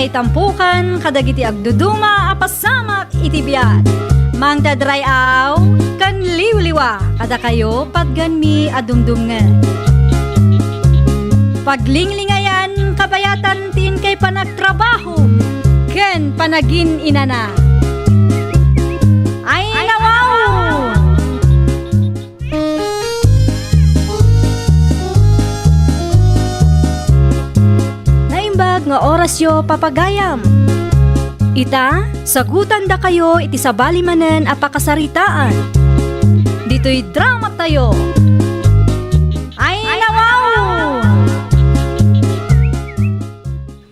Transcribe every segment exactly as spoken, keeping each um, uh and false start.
Tampukan kadagiti agduduma a pasamak iti biag. Mangted ray-aw ken liwliwa kadakayo patgenmi a dumdumngen. Paglinglingayan kabayatan ti inkay panagtrabaho ken panagin-inana. Ay, nawaw! Naimbag nga orasyo, papagayam. Ita, sagutandakayo iti sabali manen a pakasaritaan. Ditoy dramatayo. Ay, nawaw!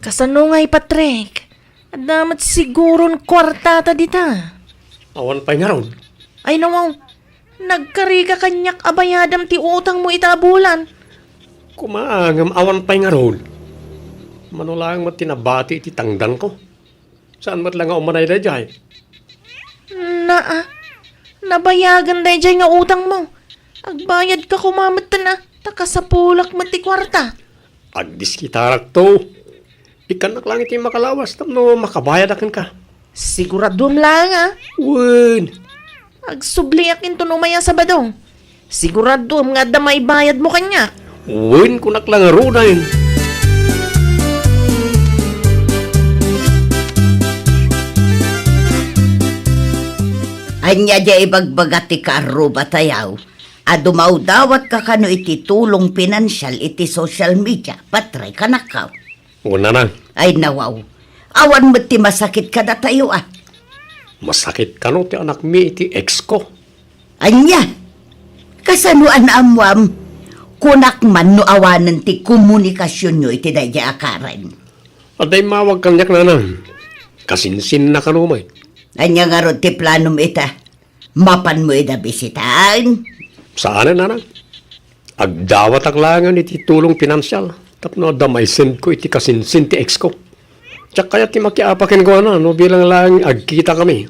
Kasano ngay, Patrick? Adda met siguron kuartata dita. Awan pay ngarud. Ay, nawaw. Nagkarika kaniak a bayadam ti utangmo ita a bulan. Koma, ngem awan pay ngarud. Mano laeng met ti nabati iti tangdanko. Saan met la nga umanay daydiay? Naa, nabayagan daydiay nga utangmo. Agbayadka koma metten a, ta kasapulak met ti kuarta. Agdiskitarakto. Ikkannak laeng iti makalawas tapno makabayadak kenka. Siguraduem laeng a? Wen. Agsubliak inton umay a Sabado. Siguraduem nga adda maibayadmo kaniak. Wen, kunak la ngaruden. Ania diay ibagbaga ti kaarrubatayo a dumawdawatka kano iti tulong pinansial iti social media, Patrick, kanakkaw? Wen, nanang. Ay, nawaw. Awan met ti masakit kadatayo, a. Masakit kano ti anakmi iti ex ko. Ania? Kasano a naammuam? Kunak man no awanen ti komunikasionyo iti daydiay a Karen. Adda immawag kaniak, nanang. Kasinsinna kano met. Ania ngarud ti planom ita? Mapanmo ida bisitaen? Saanen, nanang. Agdawatak laengen iti tulong pinansial tapno adda maisendko iti kasinsin ti ex ko. Diak kayat ti makiapa kenkuana no bilang laeng agkitakami.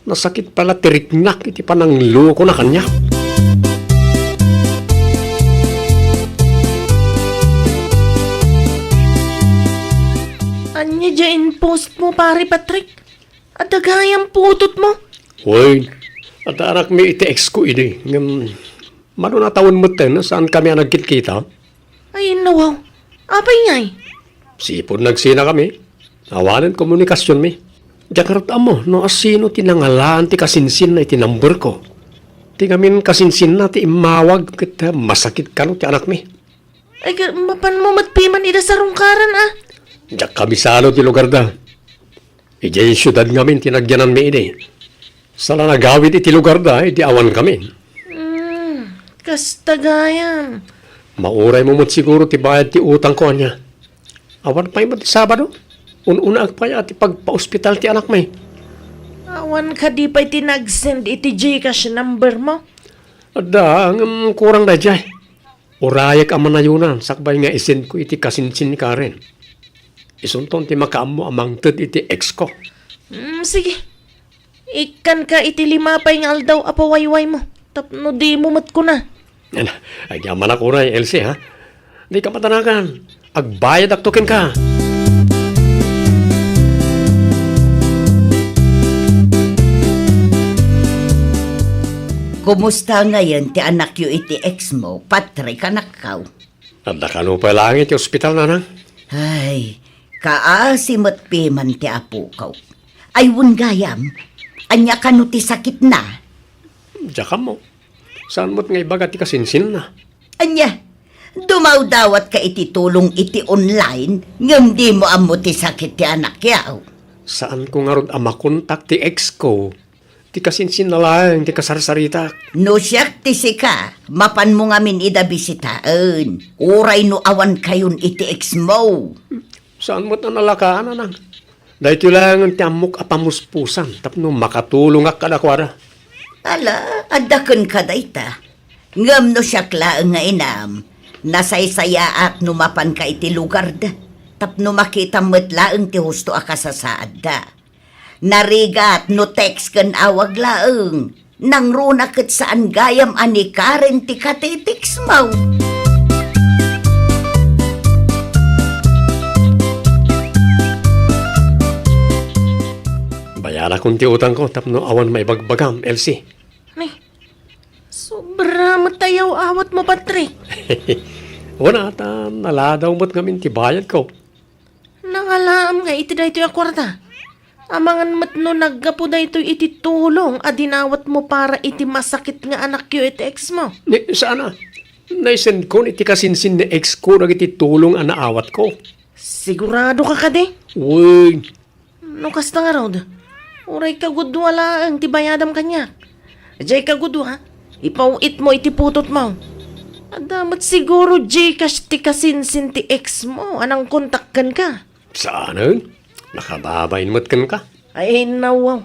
Nasakit pay la ti riknak iti pananglokona kaniak. Ania diay in-postmo, Pare Patrick? Adda gayam putotmo? Wen, adda anakmi iti ex ko idi. Ngem, mano a tawen metten, saankami a nagkitkita? Ay, nawaw. Apay ngay? Sipud nagsinakami. Awanen komunikasionmi. Diak ngarud ammo no asino ti nangalaan ti kasinsinna iti number ko. Ti ngamin kasinsinna ti immawag ket masakit kano ti anakmi. Ay, ka-, mapanmo met piman ida sarungkaran, a? Diak kamisano ti lugarda. Idiay siudad ngamin ti nagyananmi idi. Saan a nagawid iti lugarda idi awankami. Hmm, kasta gayam. Mauraymo met siguro ti bayad ti utangko, ania? Awan pay met ti Sabado. Un-unaak pay a ti pagpaospital ti anakmi. Awan kadi pay ti nag-send iti GCash number mo? Adda, ngem kurang daydiay. Urayek a manayonan sakbay nga isendko iti kasinsin ni Karen. Isunton ti makaammo a mangted iti ex ko. Mm, sige. Ikkanka iti lima pay nga aldaw a pawaywaymo tapno dimo met kuna. Ala, agyamanak uray, Elsie, ha? Dika matanagan. Agbayadakto kenka. Kumusta ngayen ti anakyo iti ex mo, Patrick, anakkaw? Adda kano pay laeng iti ospital, nanang? Ay, kaasi met piman ti apokaw. Ay, wen gayam, ania kano ti sakitna? Diak ammo. Saan met nga ibaga ti kasinsinna? Ania, dumawdawatka iti tulong iti online, ngem dimo ammo ti sakit ti anakyo? Saanko ngarud a makontak ti ex ko. Ti kasinsinna laeng ti kasarsaritak. No siak ti sika, mapanmo ngamin ida bisitaen. Uray no awankayon iti ex mo. Saan met a nalakaan, nanang. Daytoy laengen ti ammok a pamuspusan tapno makatulongak kadakuada. Ala, adda kenka dayta. Ngem no siak laeng nga inam, nasaysayaat no mapanka iti lugarda, tapno makitam met laeng ti husto a kasasaadda. Narigat no text ken awag laeng. Nangruna ket saan gayam a ni Karen ti katitext mo. Anakon ti utangko tapno awan maibagbagam, Elsie. Ni, sobra met ti awatmo, Patrick. Wen a ta naladaw met ngamin ti bayadko. Nangalaam nga iti daytoy a kuarta. Amangan met no naggapu daytoy iti tulong a dinawatmo para iti masakit nga anakyo iti ex mo. Ni, saan a. Naisendkon iti kasinsin ni ex ko dagiti tulong a naawatko. Sigurado ka kadi? Wen. No kasta ngarud, uray kagudua laeng ti bayadam kaniak. Diay kagudua, ipaw-itmo iti putotmo. Adda met siguro GCash ti kasinsin ti ex mo a nangkontak kenka. Saanen? Nakababain met kenka. Ay, nawaw.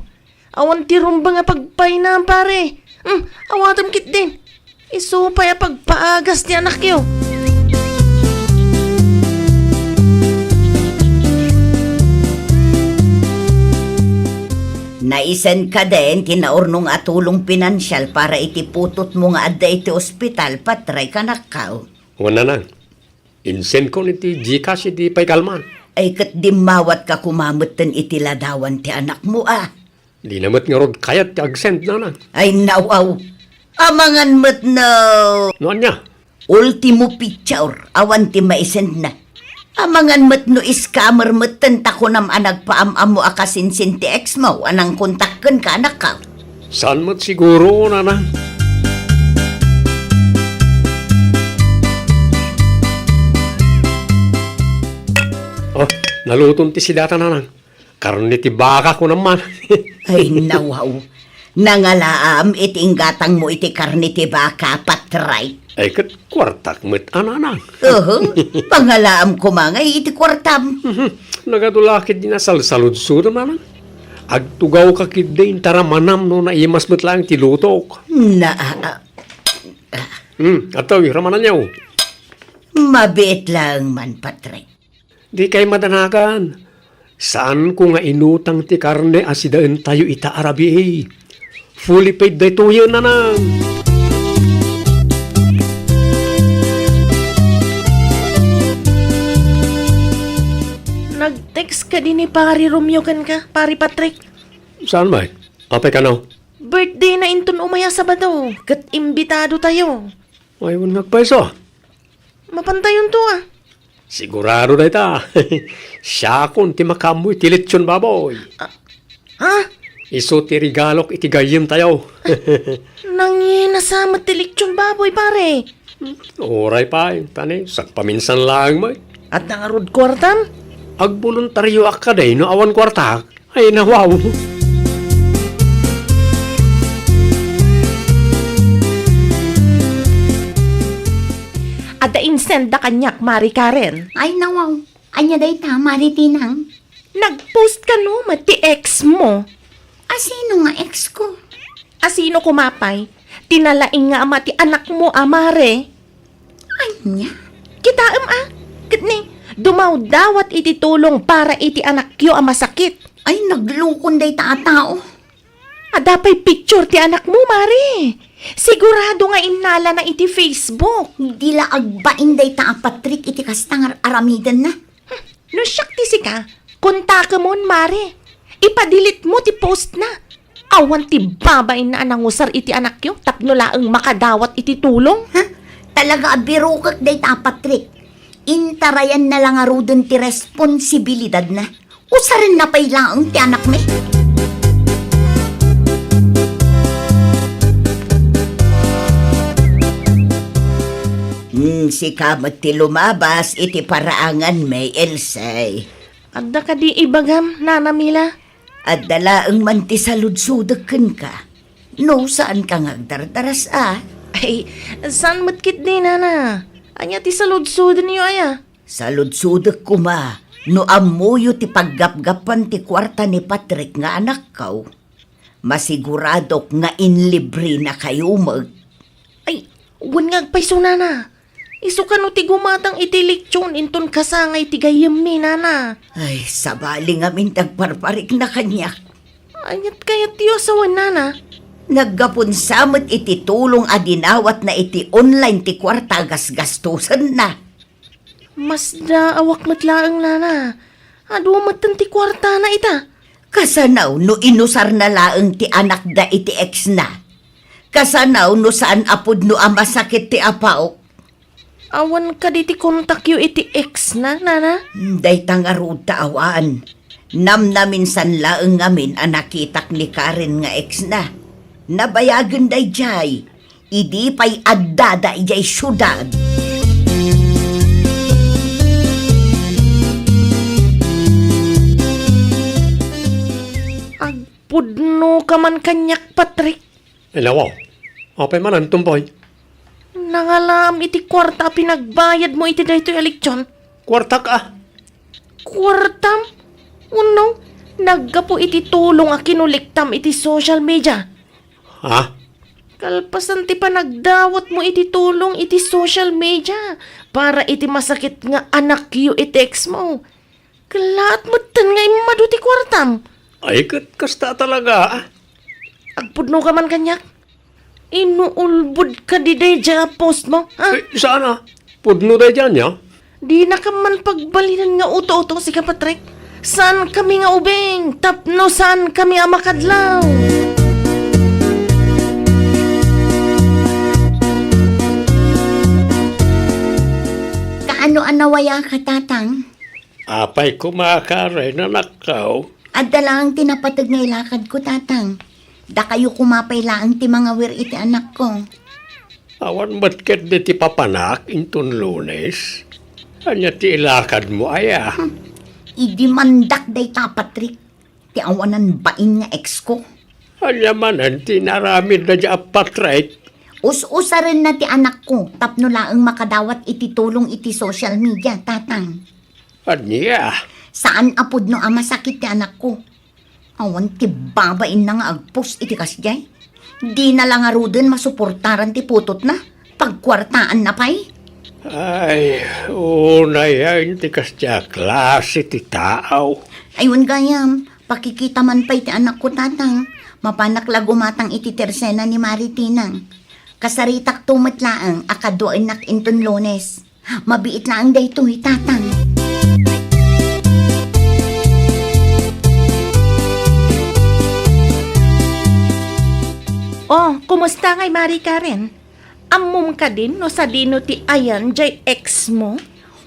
Awan ti rumbeng a pagpainam, pare. Hmm, awatem ketdin. Isu pay a pagpaagas ti anakyo. Naisend ka den ti naurnong a tulong pinansial para iti putotmo nga adda iti ospital, Patrick, anakko? Wen, nanang. Insendkon iti GCash iti paikalman. Ay, ket dimmawatka koma metten iti ladawan ti anakmo, a. Dina met ngarud kayat ti agsend, nanang. Ay, nawaw. Amangan met no. No ania? Ultimo picture, awan ti maisendna. Amangan met no scammer metten ta kunam a nagpaam-ammo a kasinsin ti ex mo a nangkontak kenka, anakko. Saan met siguro, nanang? Oh, naluton ti sidata, nanang. Karne ti baka, kunam man. Ay, nawaw. Nangalaam iti inggatangmo iti karne ti baka, Patrick. Ay, ket kuartak met a, nanang. Oho, pangalaam koma ngay iti kuartam. Mhm. Nagadu la ketdi a salsaludsodem, nanang. Agtugawka ketdi inta ramanam no naimas met laeng ti lutok. Na, a, a, a. Hmm, adtoy, ramananyo. Mabiit laeng man, Patrick. Dikay madanagan. Saanko nga inutang ti karne a sidaentayo ita a rabii. Fully paid daytoyen, nanang. Nag-text kadi ni Pari Romeo kenka, Pari Patrick? Saan, bay? Apay kano? Birthday na inton umay a Sabado, ket imbitadotayo. Ay, wen nga agpayso. Mapantayonto, a. Sigurado dayta. Siakon ti makaammo iti lechon baboy. Ah, ha? Isu ti regalok iti gayyemtayo. Nangina sa met ti lechon baboy, pare. Uray pay, ta ni, sagpaminsan laeng met. Adda ngarud kuartam? Agbuluntarioak kadi no awan kuartak. Ay, nawaw. Adda insenda kaniak, Mari Karen. Ay, nawaw. Ania dayta, Mari Tinang? Nag-post kano met ti ex mo? Asino nga ex ko? Asino koma pay? Ti nalaing nga ama ti anak mo, a, Mare. Ania? Kitaem, a? Ket ni, dumawdawat iti tulong para iti anakyo a masakit. Ay, naglukon dayta a tao. Adda pay picture ti anak mo, Mare. Sigurado nga innalana iti Facebook. Di la agbain dayta a Patrick iti kasta nga aramidenna. Hmm, no siak ti sika, kontakemon, Mare. Ipa-delete mo ti post na. Awan ti babainna a nangusar iti anakyo tapno laeng makadawat iti tulong. Ha? Talaga a birukek dayta a Patrick. Intarayanna la ngaruden ti responsibilidadna. Usarenna pay laeng ti anakmi. Hmm, sika met ti lumabas iti paraanganmi, Else. Adda kadi ibagam, Nana Mila? Adda laeng man ti saludsodek kenka. No, saanka nga agdardaras, a? Ay, saan met ketdi, Nana? Ania ti saludsodenyo, aya? Saludsodek koma no ammoyo ti paggapgapan ti kuarta ni Patrick nga anakko. Masiguradok nga inlibrenakayo met. Ay, wen nga agpayso, Nana. Isu kano ti gumatang iti lechon inton kasangay ti gayyemmi, Nana. Ay, sabali ngamin ti agparparikna kaniak. Aniat kayatyo a sawen, Nana? Naggapon sa met iti tulong a dinawatna iti online ti kuarta a gasgastosenna. Masdaawak met laeng, Nana. Adu metten ti kuartana ita. Kasano no inusarna laeng ti anakda iti exna? Kasano no saan a pudno a masakit ti apaok? Awan kadi ti kontakyo iti exna, nana? Hmm, dayta ngarud ta awan. Namnaminsan laeng ngamin a nakitak ni Karen nga exna. Nabayagen daydiay. Idi pay addada idiay siudad. Agpudnoka man kaniak, Patrick. Ilaw, apay manen, Tomboy? Nangalaam iti kuarta a pinagbayadmo iti daytoy a leksion. Kuartak a? Kuartam? Wenno, naggapu iti tulong a kinulektam iti social media. Ha? Kalpasan ti panagdawatmo iti tulong iti social media para iti masakit nga anakyo iti exmo. Kellaat metten nga immadu ti kuartam. Ay, ket kasta talaga, a? Agpudnoka man kaniak? Inuulbodka daydiay a postmo, ha? Ay, saan a? Pudno daydiay ania? Dinaka man pagbalinen nga uto-uto, sika, Patrick. Saankami nga ubing, tapno saankami a makadlaw. Kaano a nawayaka, Tatang? Apay koma, Karen, anakko? Adda laeng ti napateg nga ilakadko, Tatang. Dakayo koma pay laeng ti mangawir iti anakko. Awan met ketdi ti papanak inton Lunes? Ania ti ilakadmo aya? Hmm. Idi mandak dayta, Patrick, ti awanan bain nga exko. Ania manen ti inaramidna dayta a Patrick? Us-usarenna ti anakko tapno laeng makadawat iti tulong iti social media, Tatang. Ania? Saan a pudno a masakit ti anakko. Awan ti babainna nga agpost iti kasdiay. Dina la ngaruden masuportaran ti putotna. Pagkuartaanna pay. Ay, unay a ti kasdiay a klase ti tao. Ay, wen gayam, pakikita man pay ti anakko, Tatang. Mapanak la gumatang iti tersena ni Mari Tinang. Kasaritakto met laeng a kaduaennak inton Lunes. Mabiit laeng daytoy, Tatang. Oh, kumusta ngay, Mari Karen? Ammom kadin no sadino ti ayan jay exmo?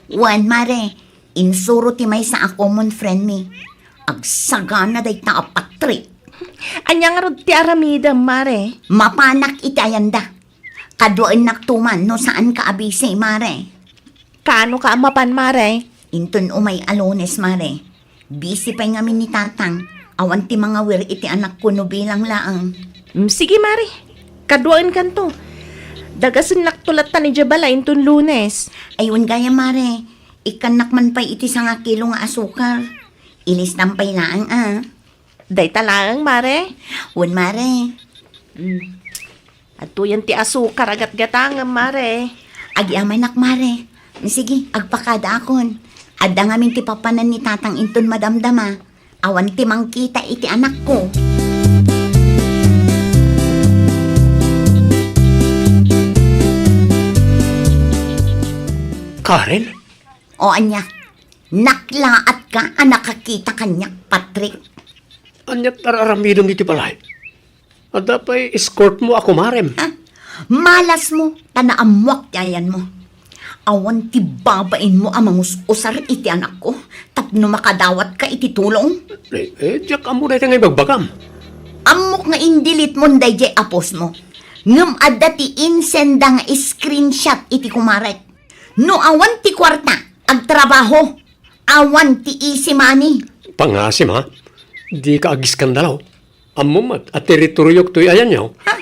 Wen, Mare. Insuro ti maysa a common friend mi. Agsagana dayta a Patrick. Ania ngarud ti aramidem, Mare? Mapanak iti ayanda. Kaduaennakto man no saanka a busy, Mare. Kaanoka a mapan, Mare? Inton umay a Lunes, Mare. Busy pay ngamin ni Tatang. Awan ti mangawir iti anakko no bilang laeng. Mm, sige, Mare. Kaduaenkanto. Dagasennakto latta idiay balay inton Lunes. Ay, wen gayam, Mare. Ikkannak man pay iti sangakilo nga asukar. Ilistam pay laeng, a. Dayta laeng, Mare? Wen, Mare. Mm. Adtoyen ti asukar a gatgatangem, Mare. Agyamanak, Mare. Sige, agpakadaakon. Adda ngamin ti papanan ni Tatang inton madamdama. Awan ti mangkita iti anakko. Karen? O ania? Naklaatka a nakakita kaniak, Patrick? Ania ti ar-aramidem iti balay? Adda pay escortmo a kumarem? Ha? Malasmo, ta naammoak ti ayanmo. Awan ti babainmo a mangus-usar iti anakko tapno makadawatka iti tulong? Eh, eh, diak ammo dayta nga ibagbagam. Ammok nga indelete-mon daydiay a postmo. Ngem adda ti insenda nga screenshot iti kumarek. No awan ti kuarta, agtrabaho. Awan ti easy money. Pangasim, ha? Dika agiskandalo. Ammom met a teritoriok toy ayanyo. Ha?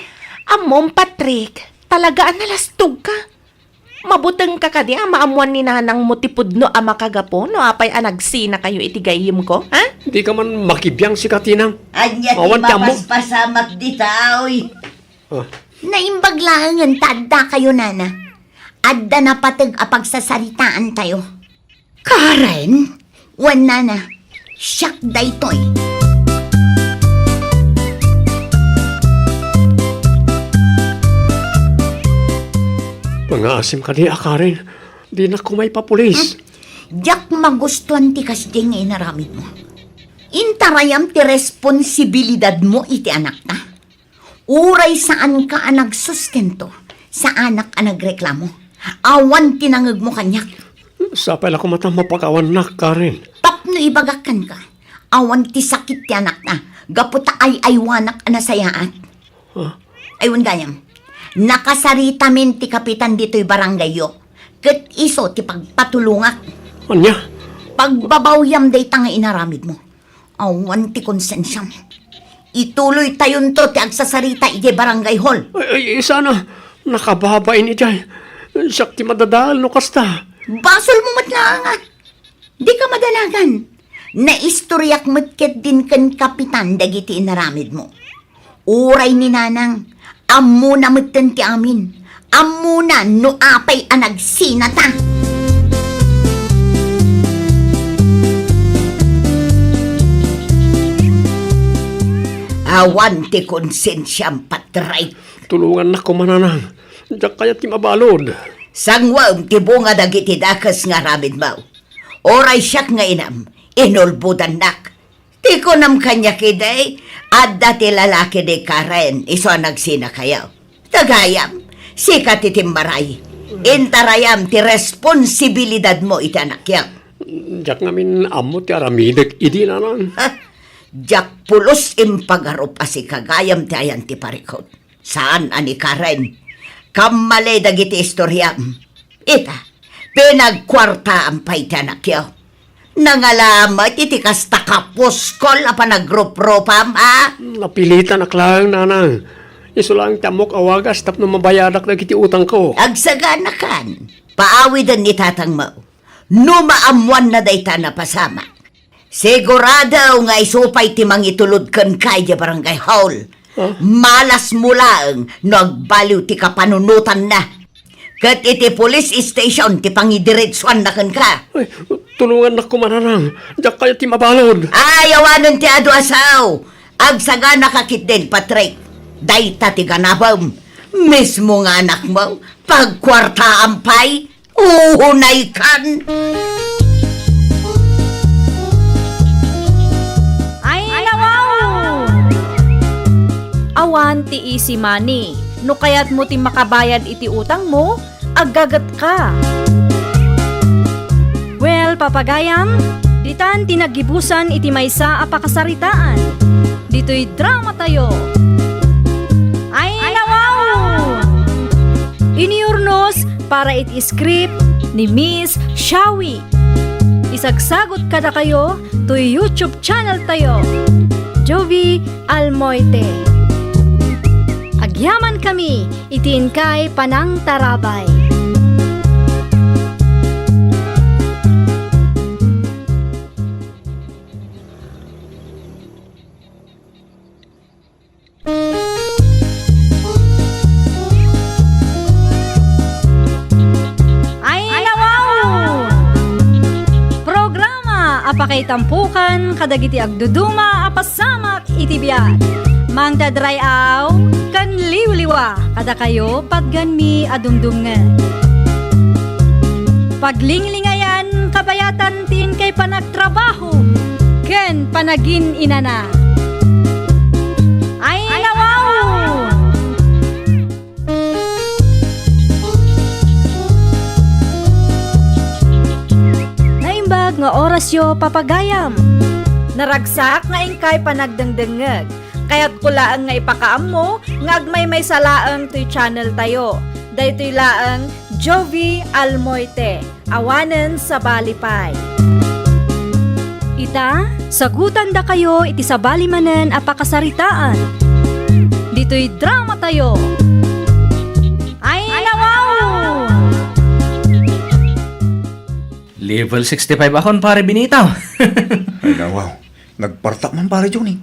Ammom, Patrick, talaga a nalastogka. Mabutengka kadi a maammuan ni nanangmo ti pudno a makagapu no apay a nagsinakayo iti gayyemko, ha? Dika man makibiang, sika, Tinang. Ania ti awan ti ammo. Mapaspasamak dita, oy? Ah. Naimbag laengen ta addakayo, nana. Adda napateg a pagsasaritaantayo. Karen? Wen, nana, siak daytoy. Mangaasim kadi a, Karen. Dinak koma ipapulis. Hmm? Diak magustuan ti kasdi nga inaramidmo. Intarayam ti responsibilidadmo iti anakta. Uray saanka a nagsustento, saanak a nagreklamo. Awan ti nangngegmo kaniak. Sapay la koma ta mapakawannak, Karen. Tapno ibagak kenka, awan ti sakit ti anakta, gapu ta ay-aywanak a nasayaat. Ha? Ay, wen gayam, nakasaritamin ti kapitan ditoy barangayyo, ket isu ti pagpatulongak. Ania? Pagbabawyam dayta nga inaramidmo. Awan ti konsensiam. Ituloytayonto ti agsasarita idiay barangay hall. Ay, ay, sana, nakababain idiay. Siak ti madadael no kasta. Basolmo met laeng a. Dika madanagan. Naistoriak met ketdin ken kapitan dagiti inaramidmo. Uray ni Nanang, ammona metten ti amin. Ammona no apay a nagsinata. Awan ti konsensiam, Patrick. Tulongannak koma, Nanang. Diak kayat ti mabalud. Sanguem ti bunga dagiti dakes nga aramidmo. Uray siak nga inam, inulbodannak. Ti kunam kaniak idi, adda ti lalaki ni Karen, isu a nagsinakayo. Ta gayam, sika ti timmaray. Intarayam ti responsibilidadmo iti anakyo. Diak ngamin ammo ti aramidek idi, Nanang. Ha? Diak pulos impagarup a sika gayam ti ayan ti parikut. Saan a ni Karen. Kammali dagiti istoriam. Ita, pinagkuartaam pay ti anakyo. Nangala met iti kasta kapuskol a panagruprupam, a? Napilitanak laeng, Nanang. Isu laeng ti ammok a wagas tapno mabayadak dagiti utangko. Agsaganakan. Paawiden ni tatangmo. No maammoanna dayta a napasamak, sigurado nga isu pay ti mangitulod kenka idiay barangay hall. Huh? Malasmo laeng no agbaliw ti kapanunotanna. Ket iti police station ti pangidiretsuanna kenka. Ay, tulongannak koma, Nanang. Diak kayat ti mabalud. Ay, awanen ti adu a sao. Agsaganaka ketdin, Patrick. Dayta ti ganabem. Mismo nga anakmo, pagkuartaam pay. Uhunaykan! Ay, nawaw! Awan ti easy money. No kayatmo ti makabayad iti utangmo, aggagetka. Well, papagayam, ditan ti naggibusan iti maysa a pakasaritaan. Ditoy dramatayo. Ay, nawaw! Iniurnos para iti script ni Miss Shawi. Isagsagot kadakayo toy YouTube channel tayo, Jovi Almoite. Agyamankami iti inkay panangtarabay. Ay, nawaw! Programa a pakaitampokan kadagiti agduduma a pasamak iti biag. Mangted ray-aw ken liwliwa kadakayo patgenmi a dumdumngeg. Paglinglingayan kabayatan ti inkay panagtrabaho ken panagin-inana. Ay, nawaw! Naimbag nga orasyo, papagayam. Naragsak nga inkay panagdengdengngeg. Kayatko laeng nga ipakaammo nga agmaymaysa laeng toy channel tayo. Daytoy laeng Jovi Almoite, awanen sabali pay. Ita, sagutandakayo iti sabali manen a pakasaritaan. Ditoy dramatayo. Ay, nawaw! Level sixty-five akon, pare Benito. Ay, nawaw. Nagpartak man, pare Johnny.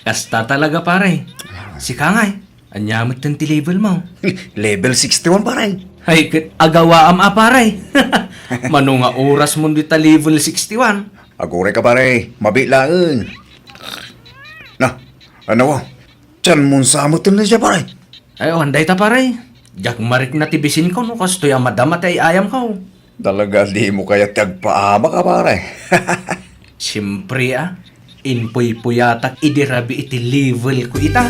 Kasta talaga, pare. Sika nga eh. Ania met ti level mo? Level sixty-one, pare. Ay, ket agawaam a, pare. Mano nga oras mo dita level sixty-one? Aguray ka, pare. Mabiit laeng. Na, ano? Tiyan mon sa met ti, pare? Ay, awan dayta, pare. Diak marikna ti bisin ko, no kastoy a madama ti ay-ayam ko. Talaga, di mo kayat ti agpaama ka, pare. Siyempre, ah. Impuypuyatak idi rabii ti level ko ita.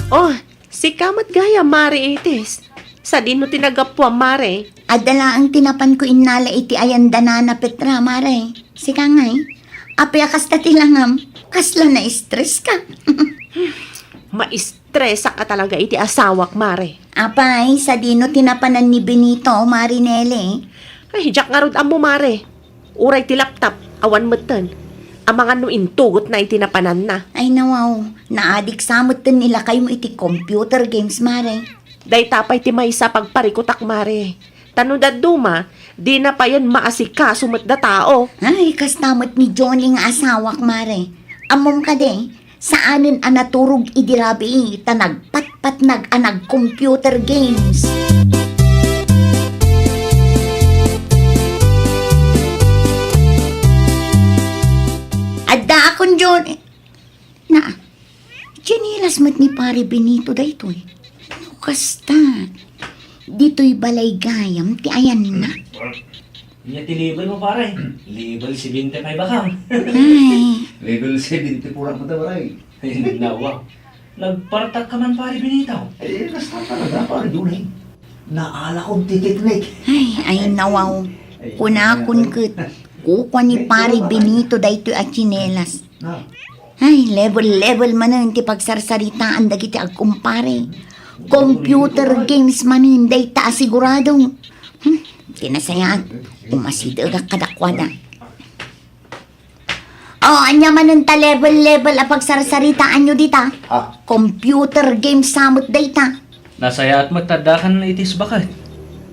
Oh, sika met gayam, Mare Itis. Sadino ti naggapuam, Mare? Adda laeng ti napanko innala iti ayan da Nana Petra, Mare. Sika ngay? Apay a kasta ti langam? Kasla na-stress ka? Maistresak a talaga iti asawak, Mare. Apay, sadino ti napanan ni Benito, Mare Nelly? Ay, diak ngarud ammo, Mare. Uray ti laptop, awan metten. Amangan no intugotna iti napananna. Ay, nawaw, naadik sa metten ni lakaymo iti computer games, Mare. Dayta pay ti maysa a pagparikutak, Mare. Ta no dadduma, dina payen maasikaso met da tao. Ay, kasta met ni Johnny nga asawak, Mare. Ammom kadi, saanen a naturog idi rabii ta nagpatpatnag a nag-computer games. Addaakon, Johnny. Na, tsinelas met ni Pare Benito daytoy. No kasta, ditoy balay gayam ti ayanna. Ania ti level mo, pare? Level seventy-five ka. Ay. Level seventy-four ako ta, pare. Ay, nawa. Nagpartak ka man, Pare Benito. Eh, kasta talaga, Pare Johnny. Naalakon ti teknik. Ay, ay, nawaw. Kunakon ket, kukua ni Pare Benito daytoy a tsinelas. Ay, level-level manen ti pagsarsaritaan dagiti agkumpare. Computer games manen dayta a sigurado. Hmm, ti nasayaat, umasidegak kadakuada. Oh, ania manen ta level-level a pagsarsaritaanyo dita? Ah. Computer games sa met dayta. Nasayaat met ta addakan iti isbaket.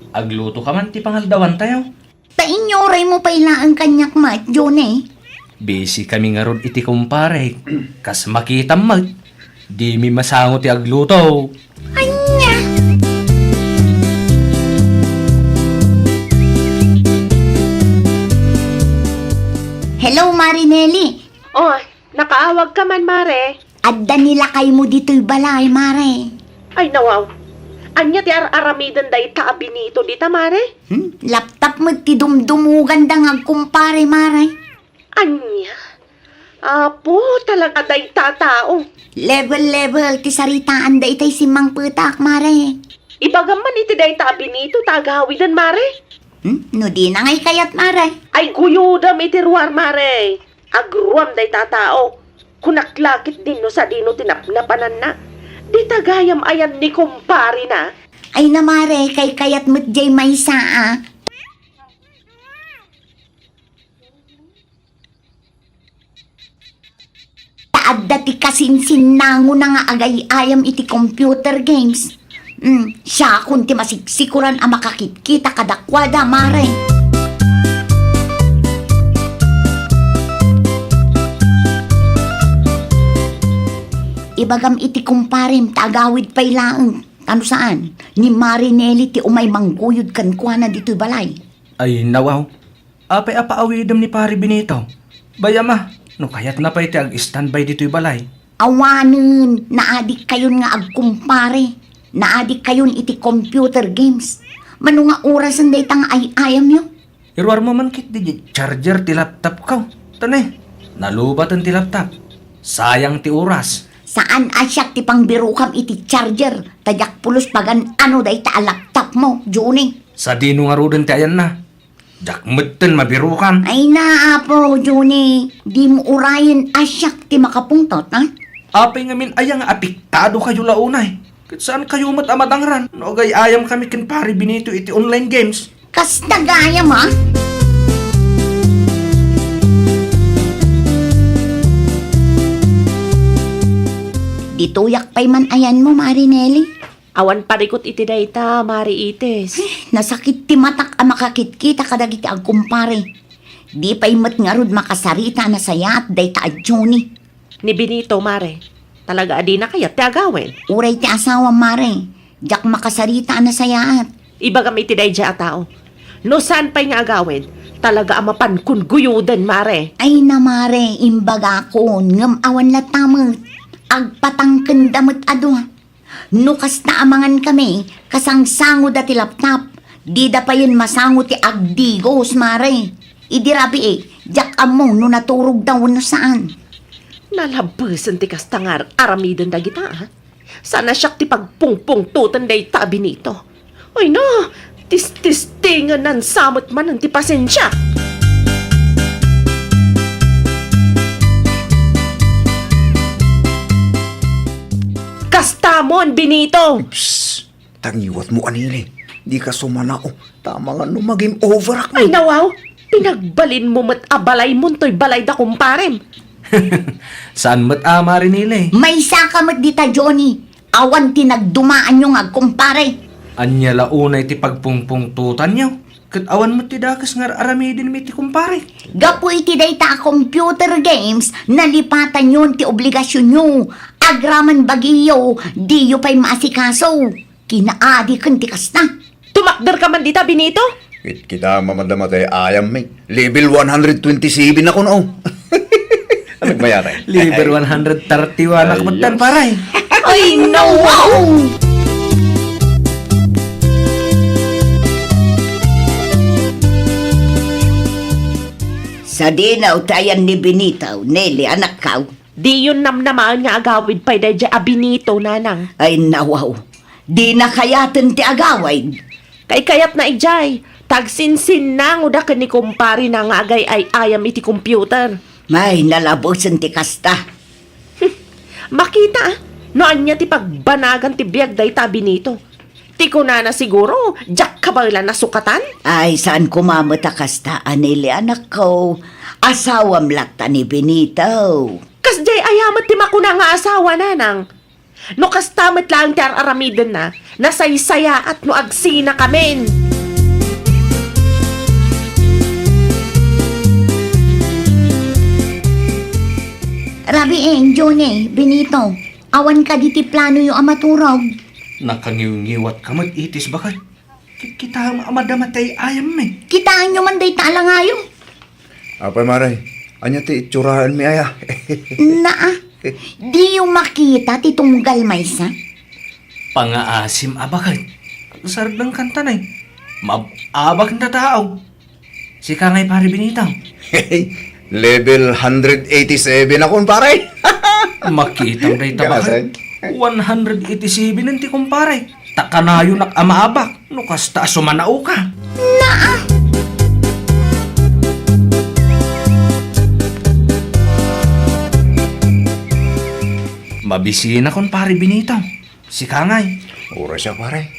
Agluto ka man ti pangaldawantayo. Ta inyuray mo pay laeng kaniak met, Johnny. Busy kami ngarud iti kumpare. Kas makitam met, dimi masango ti agluto. Ania? Hello, Mare Nelly. Oh, nakaawag ka man, Mare. Adda ni lakaymo ditoy balay, Mare. Ay, nawaw. Ania ti ar-aramiden dayta a Benito dita, Mare? Hmm? Laptop met ti dumdumoganda nga agkumpare, Mare. Ania? Apo, talaga dayta a tao. Level-level ti saritaanda itay simmangpetak, Mare. Ibagam man iti dayta a Benito ta agawiden, Mare. Hmm? No dina ngay kayat, Mare? Ay, guyodem iti ruar, Mare. Agruam dayta a tao. Kunak la ketdin no sadino ti napnapananna. Dita gayam ayan ni kumparena. Ay na, Mare, kaykayat met jay maysa, a. Ta adda ti kasinsinnangona nga agay-ayam iti computer games. Hmm, siakon ti masiksikoran a makakitkita kadakuada, Mare. Ibagam iti kumparem ta agawid pay laeng. Ta no saan, ni Mare Nelly ti umay mangguyod kenkuana ditoy balay. Ay, nawaw. Apay a paawidem ni Pare Benito? Bay-am a, no kayatna pay ti ag-standby ditoy balay. Awanen, naadikkayon nga agkumpare. Naadikkayon iti computer games. Mano nga orasen dayta nga ay-ayamyo? Iruarmo man ketdi diay charger ti laptopko. Ta ne, nalubaten ti laptop. Sayang ti oras. Saan a siak ti pangbirokam iti charger, ta diak pulos pagan-ano dayta a laptopmo, Johnny. Sadino ngaruden ti ayanna? Diak metten mabirokan. Ay na, Apo Johnny, dimo urayen a siak ti makapungtot, ha? Apay ngamin aya nga apektado kayo la unay? Ket saan kayo met a madangran no agay-ayam kami ken Pare Benito iti online games? Kasta gayam, ha? Ditoyak pay man ayanmo, Mare Nelly. Awan parikut iti dayta, Mare Itis. Eh, nasakit ti matak a makakitkita kadagiti agkumpare. Di pay met ngarud makasarita a nasayaat dayta a Johnny. Ni Benito, Mare. Talaga a dina kayat ti agawid. Uray ti asawam, Mare. Diak makasarita a nasayaat. Ibagam iti daydiay a tao. No saan pay nga agawid, talaga a mapankon guyoden, Mare. Ay na, Mare, imbagakon, ngem awan latta met. Agpatangkenda met a dua. No kasta, amangan kami, kasangsangoda ti laptop, Dida payen masango ti agdigos, Mare. Idi rabii, diak ammo no naturogda wenno saan. Nalabesen ti kasta nga ar-aramiden dagita, a? Saan a siak ti pagpungpungtoten dayta a Benito. Ay na, tististingenan sa met manen ti pasensia. Kastamon, Benito! Psst! Tangiwatmo, Anile. Dika sumanao. Tama nga no ma-game overak. Ay, nawaw! Pinagbalinmo met a balaymontoy balay da kumparem. Saan met a, Mare Nile? Maysaka met dita, Johnny. Awan ti nagdumaanyo nga agkumpare. Ania la unay ti pagpungpungtotanyo? Ket awan met ti dakes nga ar-aramidenmi ti kumpare. Gapu iti dayta a computer games, nalipatanyon ti obligasionyo. Agraman bagiyo, diyo pay maasikaso. Kinaadiken ti kasta. Tumakderka man dita, Benito? Kitkita, mamadama tay ayam, eh. Level one hundred twenty-seven ako, no? Ano ba yan, eh? Level one hundred thirty-one ako, ayos. Tan, pare. Ay, no! Wow! Sadinaw ti ayan ni Benito, Nele, anakkaw. Diyon namnamaen nga agawid pay daydiay a Benito, nanang. Ay, nawaw. Dina kayaten ti agawid. Kay kayatna idiay, ta agsinsinnangoda ken ni kumparena nga agay-ay-ayam iti computer. Ay, nalabesen ti kasta. Makita, ah, no ania ti pagbanagan ti biag dayta a Benito. Ti kunana siguro, diak kabaelan a sukatan? Ay, saan koma met a kasta, Anile, anakko. Asawam latta ni Benito. Kasdiay aya met ti makuna nga asawa, nanang? No kasta met laeng ti ar-aramidenna, nasaysayaat no agsinakamin. Rabii, Johnny, Benito, awan kadi ti planoyo a maturog? Nakangiwngiwatka met, Itis, baket. Ki-, kita a madama tay ayam, eh. Kitaenyo man dayta a langayo. Apay, Mare, ania ti itsuraenmi aya? Naa, diyo makita ti tunggal maysa? Pangaasim a baket. Sardeng kantan, eh. Maab-abak nga tao. Sika ngay, Pare Benito. Level hundred eighty-seven akon, pare. Makitam dayta, Gasen. Baket. One hundred eighty-seven ti kumpare. Ta kanayonak a maabak no kasta a sumanaoka. Naa! Mabisinakon, Pare Benito. Sika ngay. Oras siya, pare.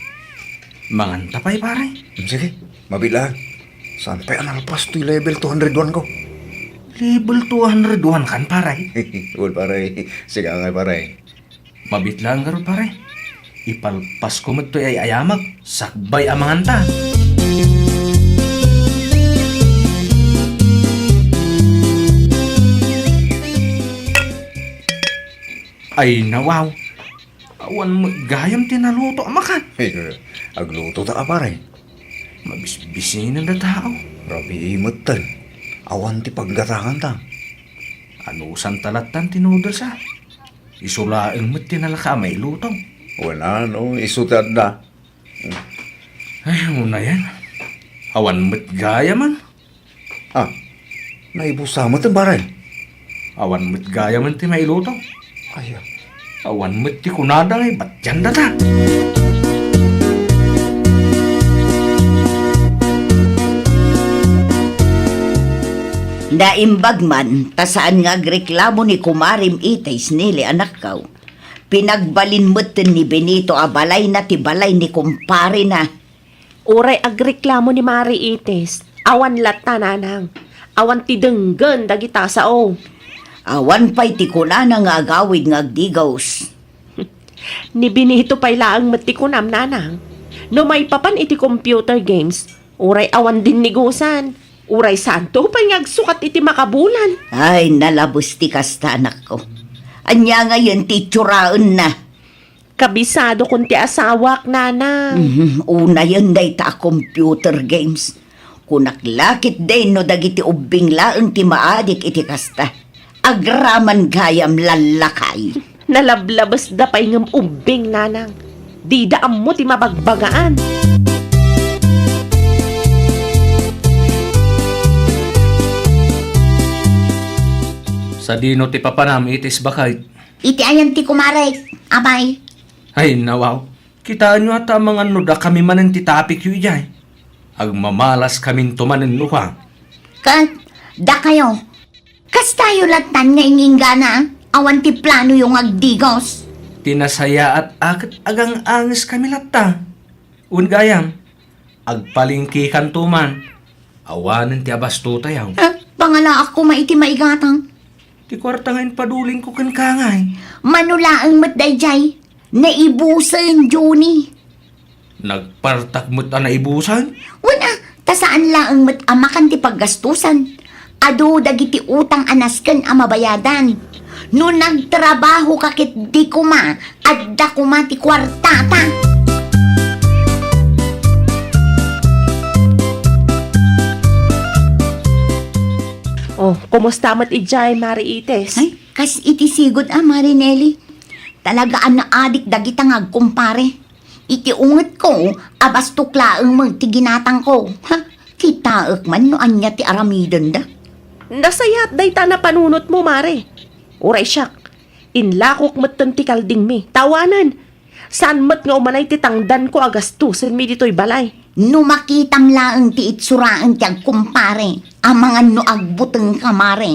Manganta pay, pare. Hmm, sige, mabiit lang. Saan pay a nalpas toy level two hundred one ko? Level two hundred one kan, pare? Well, pare. Sika ngay, pare. Mabiit lang garud, pare. Ipalpasko met toy ay-ayamek, sakbay a manganta. Ay, nawaw. Awan met gayam ti naluto a makan. Ay, agluto ta a, pare. Mabisbisinen da tao. Rabii metten. Awan ti paggatangan ta. Anusanta lattan ti noodles, a? Isu laeng met ti nalaka a mailuto. Wen, no, isu ti adda. Ay, unayen. Awan met gayamen. Ah, naibusa met, pare. Awan met gayamen ti mailuto. Ay, ah. Awan met ti kunada nga ibatyan data. Naimbag man, ta saan nga agreklamo ni Kumarem Itis, Nele, anakko. Pinagbalin metten ni Benito a balayna ti balay ni kumparena. Uray agreklamo ni Mare Itis, awan latta, nanang. Awan ti denggen dagita a sao. Awan pay ti kunana nga agawid nga agdigos. Ni Benito pay laeng met ti kunam, nanang. No maipapan iti computer games, uray awan dinnigusan, uray santo pay nga agsukat iti makabulan. Ay, nalabes ti kasta, anakko. Ania ngayen ti itsuraenna? Kabisadokon ti asawak, nanang. Mhm, unayen dayta a computer games. Kunak la ketdi no dagiti ubbing laeng ti maadik iti kasta. Agraman gayam lallakay. Nalablabesda pay ngem ubbing, nanang. Dida ammo ti mabagbagaan. Ta dino ti papanam iti isbaket? Iti ayan ti kumarek, apay? Ay, nawaw. Kitaenyo ata amangan no dakami manen ti tapikyo idiay. Agmamalaskaminto manen no ka. Ket, dakayo, kastayo lattan nga ing-inggana, awan ti planoyo nga agdigos. Ti nasayaat a ket agang-angeskami latta. Wen gayam, agpalengkekanto man. Awanen ti abastotayo. Eh, pangalaak koma iti maigatang. Ti kuarta nga impadulingko kenka ngay. Mano laeng met daydiay? Naibusen, Johnny. Nagpartak met a naibusen? Wen a, ta saan laeng met a makan ti paggastusan. Adu dagiti utang a nasken a mabayadan. No nagtrabaho ka ket di koma, adda koma ti kuartata. Oh, kumusta met idiay, Mari Ites? Ay, kas iti sigud a, Mari Nelly. Talaga a naadik dagita nga agkumpare. Iti ungetko, abastok laeng met ti ginatangko. Ha? Kitaek man no ania ti aramidenda. Nasayaat dayta a napanunotmo, Mare. Uray siak, inlakok metten ti kaldingmi. Ta awanen, saan met nga umanay ti tangdanko a gastusenmi ditoy balay. No makitam laeng ti itsuraen ti agkumpare, amangan no agbutengka, Mare.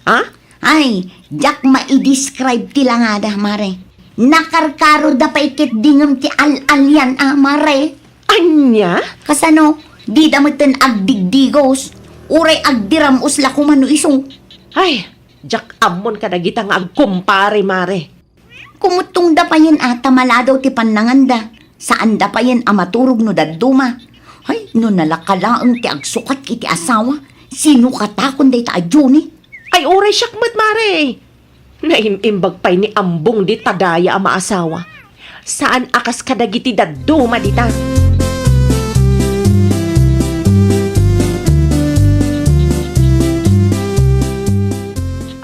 Ha? Ay, diak maidescribe ti langada, Mare. Nakarkaroda pay ket dingem ti al-alian a, Mare. Ania? Kasano? Dida metten agdigdigos. Uray agdiram-os la koma no isu. Ay, diak ammon kadagita nga agkumpare, Mare. Kumuttongda payen a ta maladaw ti pannanganda. Saanda payen a maturog no dadduma. Ay, no nalaka laeng ti agsukat iti asawa, sinokatakon dayta a Johnny? Ay, uray siak met, Mare. Naim-imbag pay ni Ambong dita daya a maasawa. Saan a kas kadagiti dadduma dita.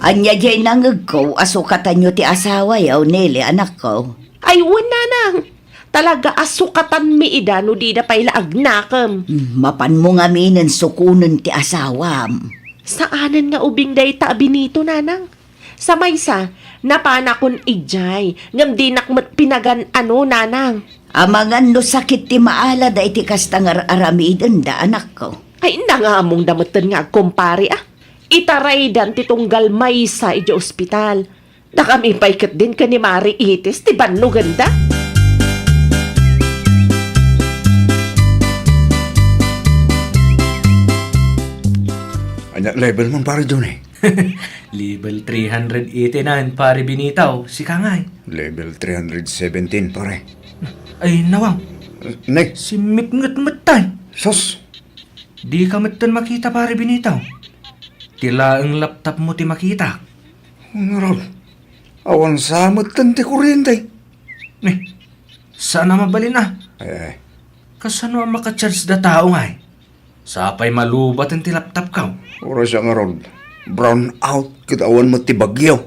Ania diay nangegko a sukatanyo ti asawayo, Nelly, anakko? Ay, wen, nanang. Talaga a sukatanmi ida no dida pay la agnakem. Hmm, mapanmo ngaminen sukonen ti asawam. Saanen nga ubing dayta a Benito, nanang. Sa maysa, napanakon idiay, ngem dinak met pinagan-ano, nanang. Amangan no sakit ti maalada iti kasta nga ar-aramidenda, anakko. Ay, nangamongda metten nga agkumpare, a. Itaraydan ti tunggal maysa idiay ospital. Dakami pay ketdin ken ni Mari Itis ti bannogenda. Ania level mo, Pare Johnny? Level three hundred eighty-nine, Pare Benito. Sika ngay? Level three hundred seventeen, pare. Ay, nawang. Ne? Simmipnget met tay. Sus! Dika metten makita, Pare Benito. Ti laeng laptopmo ti makita. Ngarud, awan sa metten ti kuryente. Ni, saan a mabalin a? Ay, ay. Kasano a makacharge da tao ngay? Sapay malubaten ti laptopko. Uray sa ngarud, brown out ket awan met ti bagyo.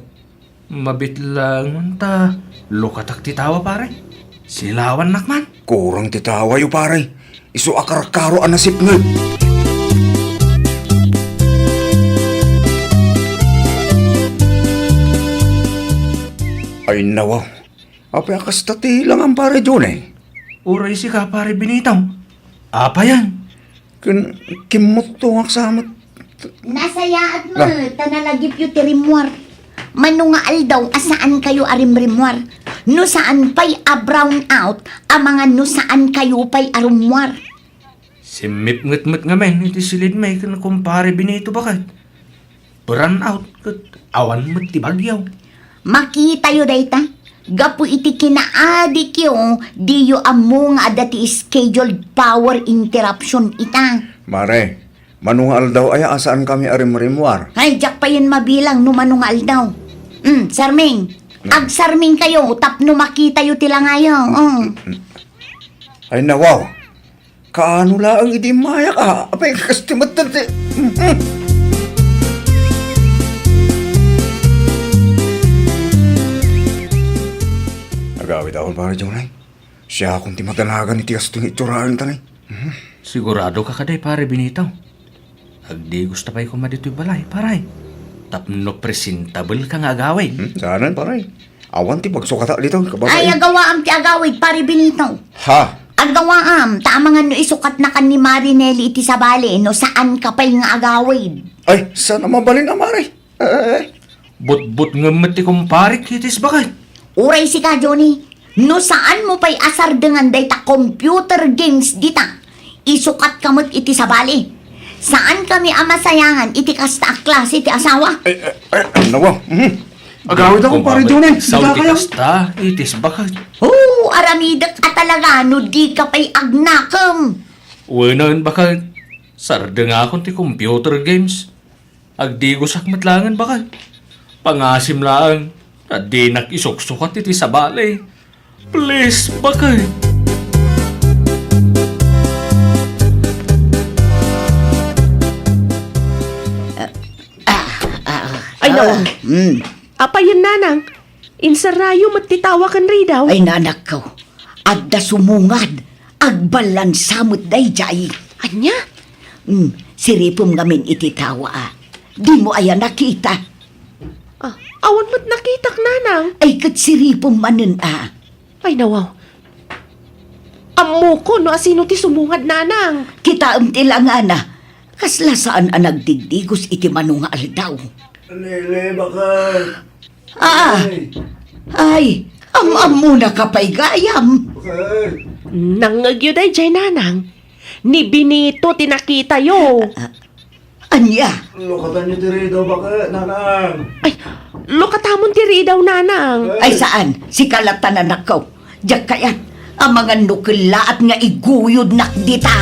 Mabitlangon ta lukatak ti tawa, pare. Silawannak man. Kurang ti tawayo, pare. Isu a karkaro a nasipnget. Ay, nawa. Apay a kasta ti langam, Pare Johnny? Uray sika, Pare Benito. Apayan? Kin-, kimmuttongak sa met. Nasayaat met, ta nalagipyo ti rimmuar. Mano nga aldaw a saan kayo a rimrimmuar? No saan pay a brown out, amangan no saan kayo pay a rummuar. Simmipnget met ngamin iti silidmi ken Kumpare Benito baket. Brown out ket awan met ti bagyo. Makitayo dayta, gapu iti kinaadikyo, diyo ammo nga adda ti scheduled power interruption ita. Mare, mano nga aldaw aya a saankami a rimrimmuar? Ay, diak payen mabilang no mano nga aldaw. Mm, sarming. Mm. Agsarming kayo tapno makitayo ti langayo. Mm. Ay, nawaw. Kaano laeng idi immayak, a? Apay, kasti met ti, agawid ako, Pare Jonay. Siakon ti madanagan iti kastoy nga itsuraen ta, ne. Mhm. Sigurado ka kadi, Pare Benito? Agdigos ta pay koma ditoy balay, pare. Tapno presentable ka nga agawid. Hmm, saanen, pare. Awan ti pagsukata dito, kababay. Ay, agawaam ti agawid, Pare Benito. Ha? Agawaam, ta amangan no isukatnakan ni Mari Nelly iti sabali, no saan ka pay nga agawid. Ay, saan a mabalin a, Mari? Eh, eh, eh. Butbutngem met ti kumparik iti isbakay. Uray sika, Johnny. No saan mo pay a sardengan dayta computer games dita, isukat ka met iti sabali. Saan kami a masayangan iti kasta a klase ti asawa. Ay, ay, ay, ay, nawa. Mhm. Agawid ako, Pare Johnny. Sao ti kasta iti isbakay. Oo, aramidek a talaga no di ka pay agnakem. Wen, bakay. Sardengakon ti computer games. Agdigosak met laengen, bakay. Pangasim laeng, ta dinak isuksukat iti sabali. Please, bakay. Ah, ah, ah, Ay, nawa. Ah, mm. Apayen, nanang. Insarrayo met ti tawa ken ridaw. Ay, nanakko. Adda sumungad. Agbalansa met daydiay. Ania? Hmm, siripem ngamin iti tawa, a. Dimo aya nakita? Ah, awan met nakitak, nanang. Ay, ket siripem manen, a. Ay, nawaw. Ammoko no asino ti sumungad, nanang. Kitaem ti langana. Kasla saan a nagdigdigos iti mano nga aldaw. Lele, bakay. Ah! Ay. Ay, am-ammona ka pay gayam. Bakay. Nangngegyo daydiay, nanang. Ni Benito ti nakitayo. Ah, ania? Lukatanyo ti ridaw, bakay, nanang. Ay, lukatamon ti ridaw, nanang. Ay, saan? Sika latta, nanakko. Diak kayat, amangan no kellaat nga iguyodnak dita.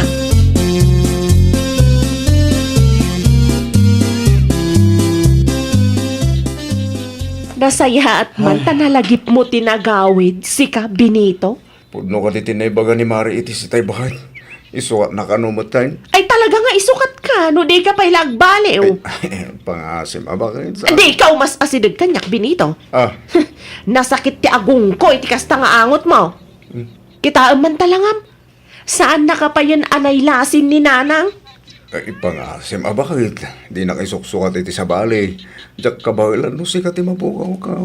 Nasayaat man ta nalagipmo ti nagawid, sika, Benito? Pudno kadi ti naibaga ni Mari iti sitay, bakay. Isukatna kano met, ay? Ay, talaga nga isukatka, no di ka pay la agbaliw. Ay, pangasim a, bakay. Di ka umas-asideg kaniak, Benito. Ah. Nasakit ti agungko iti kasta nga angotmo. Hmm. Kitaem man ta langam. Saannaka payen a nailasin ni nanang. Ay, pangasim a, bakit? Dinak isuksukat iti sabali. Diak kabaelan no sika ti mapugawka.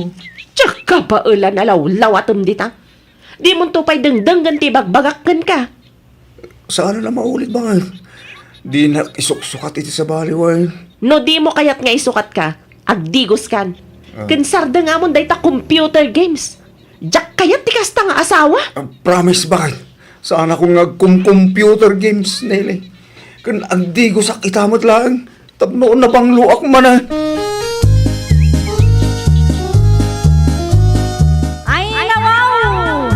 Diak kabaelan a lawlawatem dita. Dimonto pay dengdenggen ti ibagbagak kenka. Saan a maulit, bakit? Dinak isuksukat iti sabali, way. No dimo kayat nga isukatka, agdigoskan. Ah. Ken sardengamon dayta computer games. Diak kayat ti kasta nga asawa. Ah, promise, bakit? Saanakon nga agkum-computer games, Nelly. Ken agdigosak ita met laeng. Tapno nabangloak manen. Ay, nawaw!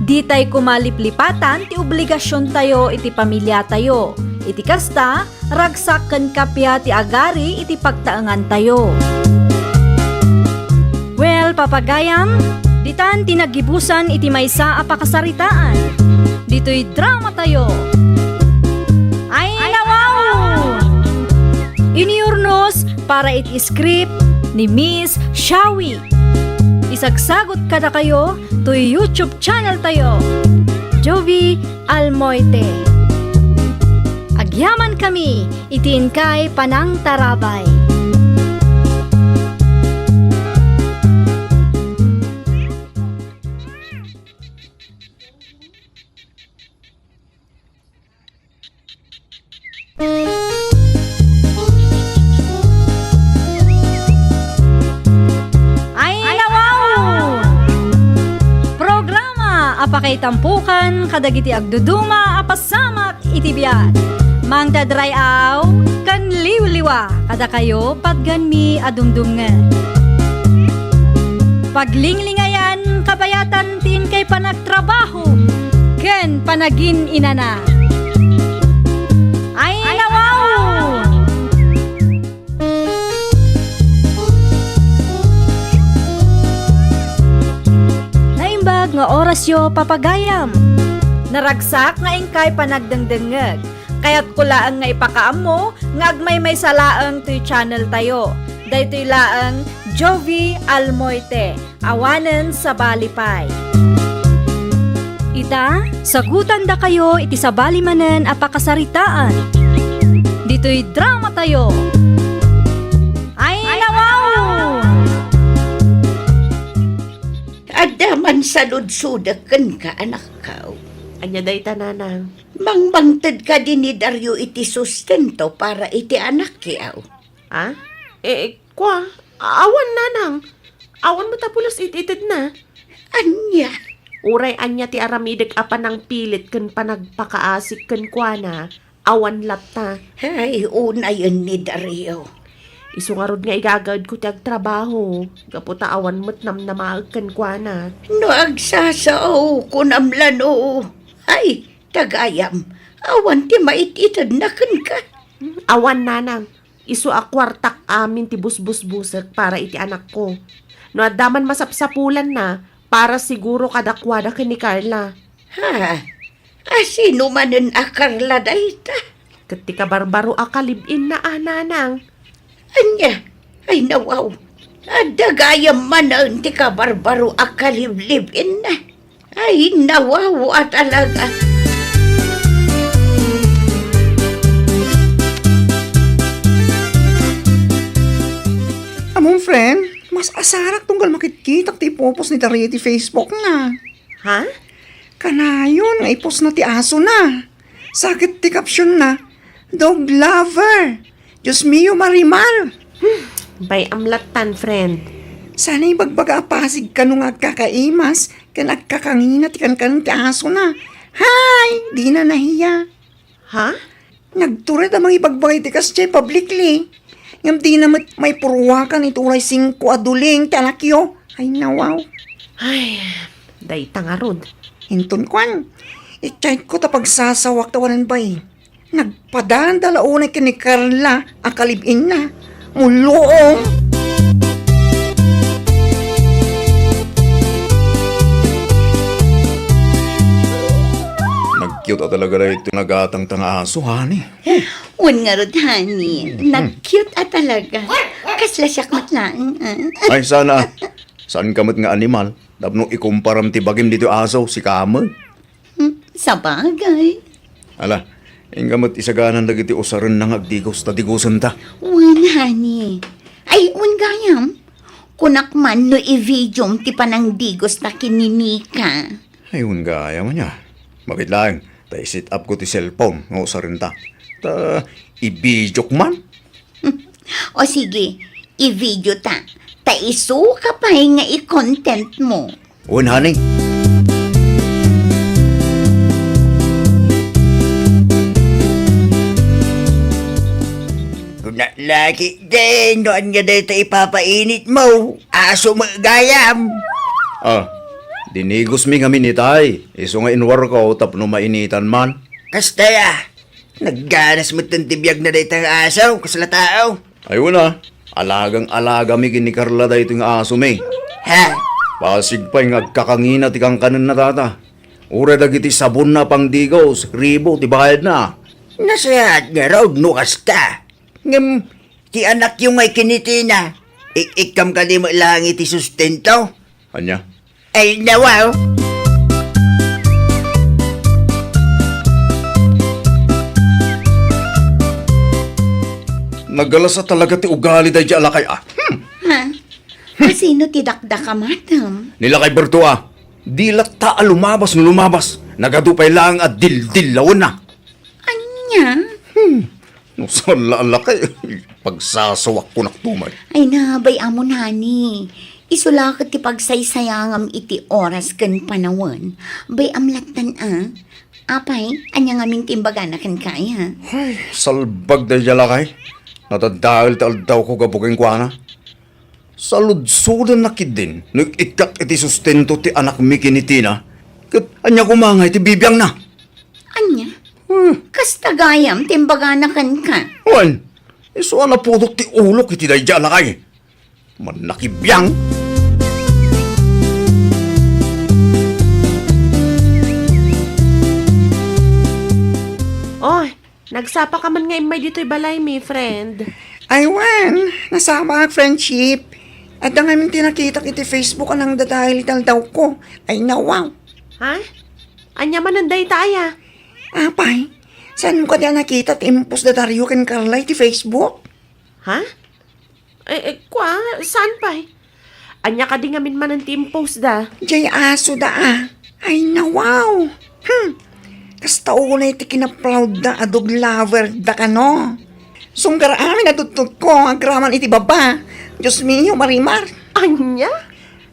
Ditay koma liplipatan ti obligasiontayo iti pamiliatayo. Iti kasta, ragsak ken kappia ti agari iti pagtaengantayo. Well, papagayam, ditan ti naggibusan iti maysa a pakasaritaan. Ditoy dramatayo. Ay, nawaw! Iniurnos para iti script ni Miss Shawi. Isagsagot kadakayo toy YouTube channel tayo, Jovi Almoite. Agyaman kami iti inkay panangtarabay. Ay, nawaw! Programa a pakaitampukan kadagiti agduduma a pasamak iti biag. Mangted ray-aw ken liwliwa kadakayo patgenmi a dumdumngeg. Paglinglingayam kabayatan ti inkay panagtrabaho ken panagin-inana. Ay, nawaw! Naimbag nga orasyo, papagayam. Naragsak nga inkay panagdengdengngeg. Kayatko laeng nga ipakaammo nga agmaymaysa laeng toy channel tayo. Daytoy laeng Jovi Almoite. Awanen sabali pay. Ita, sagutandakayo iti sabali manen a pakasaritaan. Ditoy dramatayo. ta ludsodek kenka, anakko. Ania dayta, nanang? Mangmangted kadi ni Dario iti sustento para iti anakyo? Ha? Eh, eh, kua, awan, nanang. Awan met a pulos it-itedna. Ania? Uray ania ti aramidek a panangpilit ken panagpakaasik kenkuana, awan latta. Ay, unayen ni Dario. Isu ngarud nga igagaedko ti agtrabaho, gapu ta awan met namnamaek kenkuana. No agsasao, kunam la no. Ay, tagayam, awan ti mait-itedna kenka. Awan, nanang. Isu a kuartak amin ti busbusbusek para iti anakko. No adda man masapsapulanna, para siguro kadakuada ken ni Carla. Ha? A, sino manen a Carla dayta? Ket ti kabarbaro a kalib-inna a, nanang. Ania? Ay, nawaw. Adda gayam manen ti kabarbaro a kalib-inna. Ay, nawaw a talaga. Amon, friend, mas asarak tunggal makitkitak ti ipupos ni Dario iti Facebook na. Ha? Kanayon nga ipos na ti aso na. Sakit ti caption na, "Dog lover. Diyos mio, Marimar." Hmm, bay-am lattan, friend. Sana ibagbaga a pasig kano nga agkakaimas ken agkakangina ti kankanen ti aso na. Hay, dina nahiya. Ha? Nagtured a mangibagbaga iti kasdiay publicly. Ngem dina met maipurwakan iti uray singko a duling ti anakyo. Ay, nawaw. Ay, dayta ngarud. Inton kuan, i-chat ko ta pagsasawak ta wanan bay. Nagpadanda la unay ken ni Carla a kalib-inna. Mulluong. Nag-cute a talaga daytoy nagatangta nga aso, honey. Wen ngarud, honey, nag-cute a talaga. Kasla siak met laeng, ah. Ay, sana. Saan ka met nga animal? Tapno ikumparam ti bagim ditoy aso, sika met. Hmm, sabagay. Ala, inka met isaganan dagiti usarenna nga agdigos ta digosenta. Wen, honey. Ay, wen gayam. Kunak man no i-videom ti panangdigos ta ken ni Nika. Ay, wen gayam ania. Bakit laeng? Ta i-set up ko ti cellphone nga usarenta. Ta i-videok man. O sige, i-video ta. Ta isuka pay nga i-content mo. Wen, honey. Kuna lagi din, no ania dayta ipapainit mo? Aso met gayam. Ah, dinigos mi ngamin itay. Isu nga inwarko tapno mainitan man. Kasta ya. Nagganas metten ti biag na dayta nga aso, kasla tao. Ay, wen a, alagang-alaga mi ken ni Carla daytoy nga aso mi. Ha? Pasig pay nga agkakangina ti kankanenna, tata. Uray dagiti sabonna a pangdigos, ribo ti bayadna. Nasayaat ngarud no kasta. Ngem, ti anakyo ngay ken ni Tina, ik-ikkam kadi met laeng iti sustento? Ania? Ay, nawaw. Nagalasa talaga ti ugali daydi a lakay, ah. Hmm. Ha? Kasino ti dakdakam, madam? Ni Lakay Berto, ah. Di latta a lumabas no lumabas. Nagadu pay laeng a dildillawenna. Ania? Hmm. No saan la a lakay, pagsasawak kunak tumay. Ay na, bay-amon, honey. Isu la ket ti pagsaysayangam iti oras ken panawen. Bay-am lattan a. Apay, ania ngamin ti imbagana kenka, aya? Ay, salbag daydi a lakay. Nadadael ti aldawko gapu kenkuana. Saludsodenna ketdin no ik-ikkak iti sustento ti anakmi ken ni Tina. Ket ania koma ngay ti bibiangna? Ania? Hmm. Kasta gayam ti imbagana kenka? Wen, isu a napudot ti ulok iti daydi a lakay. Mannakibiang. Oy, nagsapa ka man nga immay ditoy balaymi, friend. Ay, wen, nasapaak, friendship. Adda ngamin ti nakitak iti Facebook a nangdadael iti aldawko. Ay, nawaw. Ha? Ania manen dayta, aya? Apay, saanmo kadi a nakita ti impos da Dario ken Carla iti Facebook? Ha? Eh, eh, kua, saan pay? Ania kadi ngamin manen ti impost da? Jay aso da, ah. Ay, nawaw. Hmm. Kasta unay ti kinaproud da a dog lover da kano. Sunggar amin a tuttuko, agraman iti baba. Dios mio, Marimar. Ania?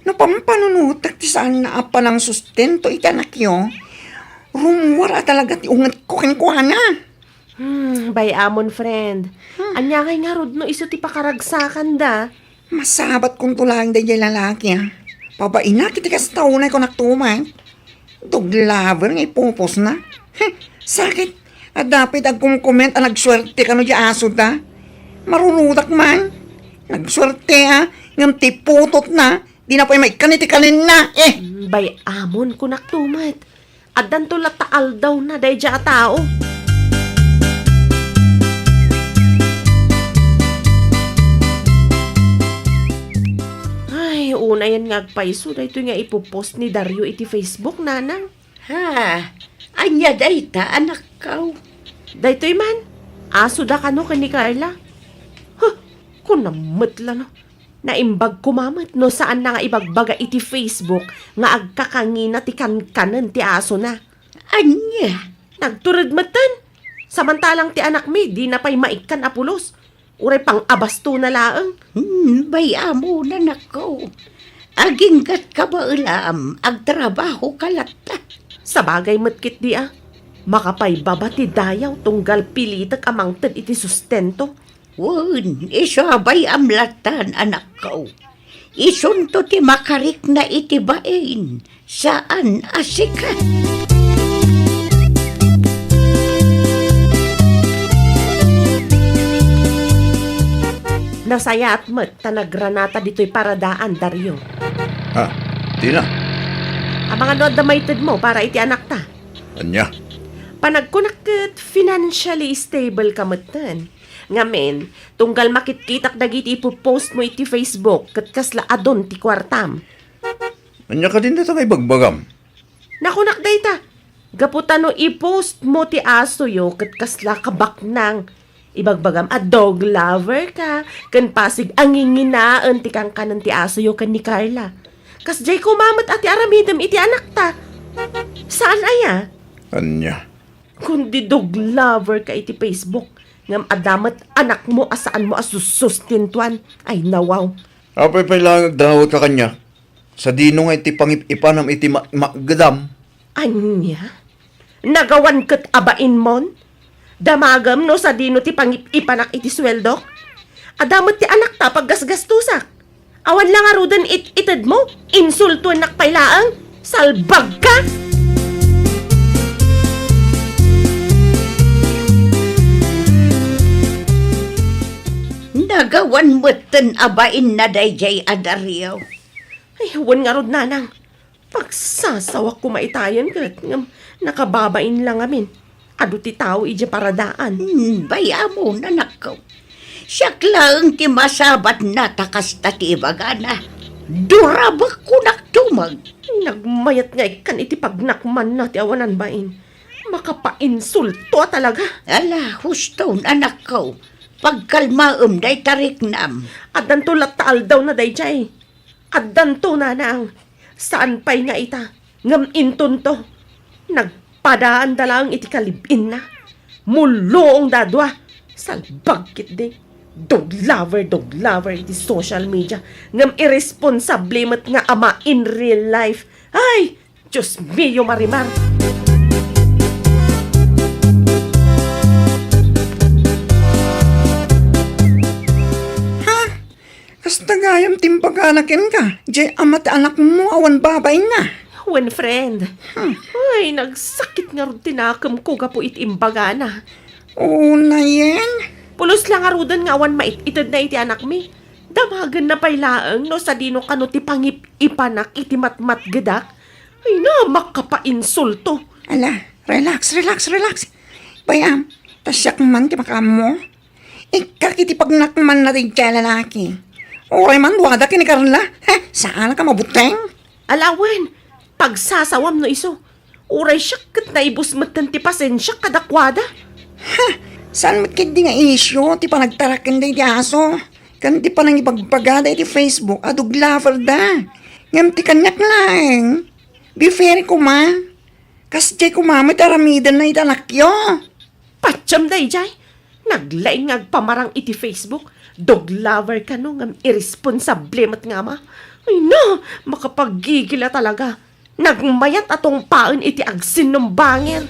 No pampanunotek ti saan nga panangsustentuak iti anakyo, rummuar a talaga ti ungetko kenkuana. Hmm, bay-amon, friend. Hmm. Ania ngay ngarud no isu ti pakaragsakanda? Masabatkonto laeng daydiay lalaki, ah. Pabainak iti kasta unay kunak tuman. Dog lover nga ipupos na. Heh, sakit. Adda pay ti agkomkoment a nagsuerte kano di aso da. Marurudak man. Nagsuerte, ah. Ngem ti putot na, di na pay maikkan iti kanenna. Eh. Hmm, bay-amon, kunak tumet. Addanto latta aldawna daydiay a tao. Ay, unayen nga agpayso daytoy nga ipopost ni Dario iti Facebook, nanang. Ha? Ania dayta, anakko? Daytoy man, aso da kano ken ni Carla. Huh, kunam met la no. Naimbag koma met no saanna nga ibagbaga iti Facebook nga agkakangina ti kankanen ti asona. Ania? Nagtured metten. Samantalang ti anakmi, dina pay maikkan a pulos. Uray pang-abastona laeng. Hmm, bay-amon, anakko. Aginggatka baelam, agtrabahoka latta. Sabagay met ketdi a. Makapaybaba ti dayaw tunggal pilitek a mangted iti sustento. Wen, isu a bay-am lattan, anakko. Isunto ti makarikna iti bain, saan a sika. Nasayaat met ta nagranata ditoy paradaan, Dario. Ha? Dina? Amangan no adda maitedmo para iti anakta. Ania? Panagkunak ket financially stable ka metten. Ngamin, tunggal makitkitak dagiti ipopost mo iti Facebook ket kasla adun ti kuartam. Ania kadin dayta nga ibagbagam? Nakunak dayta, gapu ta no ipost mo ti asoyo ket kasla kabaknang. Ibagbagam a dog lover ka, ken pasig a nginginaen ti kankanen ti asoyo ken ni Carla. Kasdiay koma met a ti aramidem iti anakta. Saan aya? Ania? Kundi dog lover ka iti Facebook, ngem adda met anakmo a saanmo a sussustentuan. Ay, nawaw. Apay pay laeng agdawat ka kaniak? Sadino nga iti pangip-ipanam iti ma-, makgedam? Ania? Nagawan ket a bainmon? Damagem no sadino ti pangip-ipanak iti sueldok? Adda met ti anakta paggasgastosak. Awan la ngaruden it-itedmo? Insultuennak pay laeng? Salbagka! Nagawan metten a bainna daydiay a Dario. Ay, wen ngarud, nanang. Pagsasawak koma itayen ket ngem nakababain la ngamin. Adu ti tao idiay paradaan. Hmm, bay-amon, anakko. Siak laeng ti masabatna ta kasta ti ibagana. Durabek kunak tumeng. Nagmayat nga ikkan iti pagnakmanna ti awanan bain. Makapainsulto a talaga. Ala, huston, anakko. Pagkalmaem dayta riknam. Addanto latta aldawna daydiay. Addanto, nanang. Saan pay nga ita, ngem intonto. Nagpadaanda laeng iti kalib-inna. Mulluongda a dua. Salbag ketdi. Dog lover, dog lover iti social media. Ngem irresponsable met nga ama in real life. Ay! Dios mio, Marimar! Ha? Kasta gayam ti imbagana kenka, diay ama ti anakmo awan babainna. Wen, friend. Hmm. Ay, nagsakit ngarud ti nakemko gapu iti imbagana. Unayen? Pulos la ngaruden nga awan mait-itedna iti anakmi. Damagenna pay laeng no sadino kano ti pangip-ipanak iti matmatgedak. Ay na, makapainsulto. Ala, relax, relax, relax. Bay-am, ta siak man ti makaammo. Ikkak iti pagnakmanna daydiay a lalaki. Uray man duada ken ni Carla. Heh, saan ka mabuteng? Ala wen, pagsasawam no isu. Uray siak ket naibus metten ti pasensiak kadakuada. Heh, saan met ketdi nga isyu ti panagtaraken daydiay a aso? Ken ti panangibagbagada iti Facebook a dog lover da. Ngem ti kaniak laeng, be fair koma. Kasdiay koma met aramidenna iti anakyo. Patiem daydiay, naglaing nga agpamarang iti Facebook, dog lover kano ngem irresponsable met nga ama. Ay na, makapagigila talaga. Nagmayat a tungpaen iti agsinnumbanger.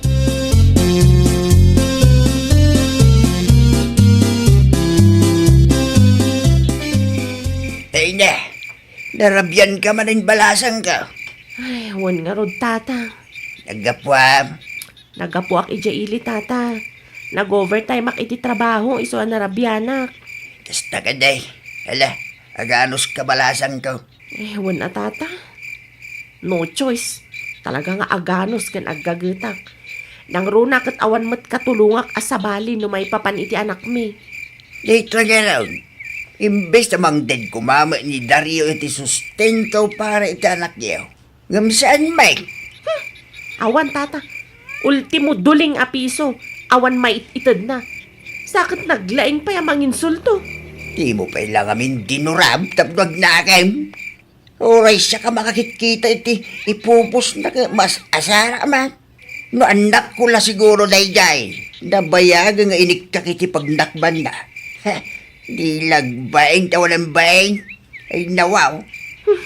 Ay na, narabian ka manen balasang ka. Ay, wen ngarud, tata. Naggapuam. Naggapuak idiay ili, tata. Nag-overtime ak iti trabaho, isu a narabianak. Kasta ka, day. Hala, aganus ka balasang ka. Eh, wen a, tata. No choice. Talaga nga aganus ken aggagetak. Nangruna ket awan met katulongak a sabali no maipapan iti anakmi. Dayta nga raon, imbes a mangted koma met ni Dario iti sustento para iti anakyo, ngem saan met. Hmm. Awan, tata. Ultimo duling a piso, awan mait-itedna. Sa ket naglaing pay a manginsulto. Dimo pay la ngamin dinurab tapno agnakem. Uray siak a makakitkita iti ipupusna ket mas asara man. No annakko la siguro daydiay, nabayagen nga inikkak iti pagnakbanna. Di lagbaing ta wanan baing. Ay, nawaw. Hmm,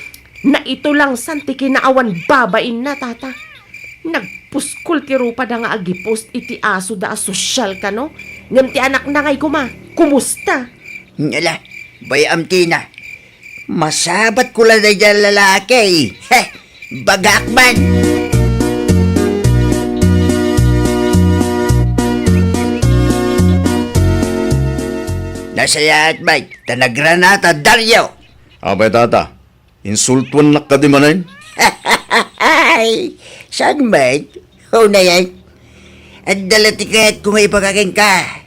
naitulangsan ti kinaawan babainna, tata. Nagpuskol ti rupada nga agipost iti asoda a sosyal kano. Ngem ti anakna ngay koma, kumusta? Ala, bay-am tina. Masabatko la daydiay a lalaki. Heh, bagak man. Nasayaat, bay, ta nagranata, Dario. Apay, tata? Insultuannak kadi manen? Ay, saan met? Unayen. Adda la ti kayatko nga ibaga kenka.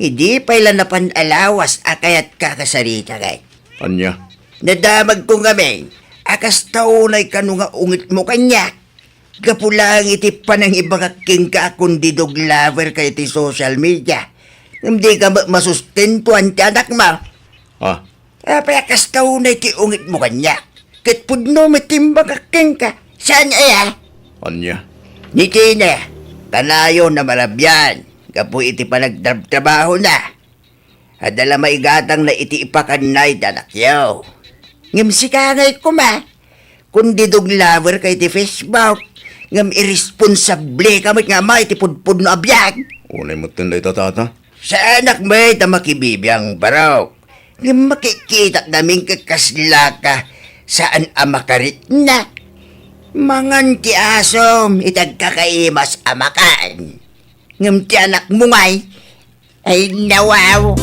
Idi pay la napan a lawas a kayatka kasarita ket. Ania? Nadamagko ngamin a kasta unay kano nga ungitmo kaniak. Gapu laeng iti panangibagak kenka a kundi dog lover ka iti social media. Ngem dika met masustentuan ti anakmo. Ah, Apay a kasta unay ti ungitmo kaniak? Ket pudno met ti imbagak kenka. Saan aya? Ania? Ni Tina, kanayon a marabian gapu iti panagtrabtrabahona. Adda la maigatangna iti ipakanna iti anakyo. Ngem sika ngay koma, kundi dog lover ka iti Facebook, ngem irresponsable ka met nga ama iti pudpudno a biag. Unay metten dayta, tata. Saanak met a makibibiang, barok. Ngem makikitak ngamin ket kasla ka saan a makarikna. Mangan ti asom iti agkakaimas a makan. Ngem ti anakmo ngay, ay nawaw.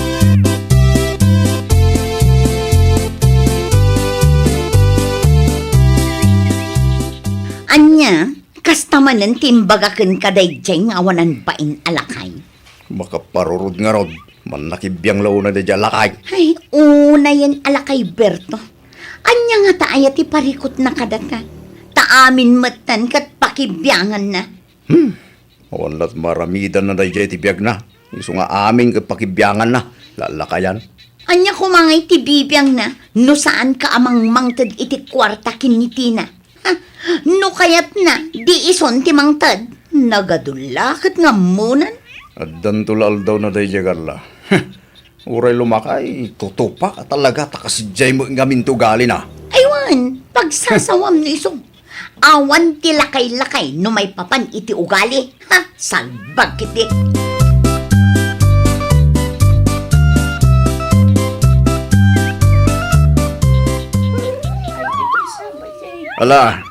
Ania, kasta manen ti imbaga kenka daydiay nga awanan bain a lakay? Makaparurod ngarud, mannakibiang la unay daydiay a lakay. Ay, unayen a lakay, Berto. Ania ngata aya ti parikutna kadata? Ta amin metten ket pakibianganna. Hmm. Awan lat maramidanna daydiay ti biagna. Isu nga amin ket pakibianganna, lallakayan. Ania koma ngay ti bibiangna no saanka a mangmangted iti kuarta ken ni Tina? Ha? No kayatna, di ison ti mangted. Nagadu la ket nga ammonan. Addanto la aldawna daydiay, Carla. Uray lumakay, tutupak a talaga ta kasdiay met ngamin ti ugalina. Ay wen, pagsasawam no isu. Awan ti lakay-lakay no maipapan iti ugali. Ha? Salbag ketdi. Ala,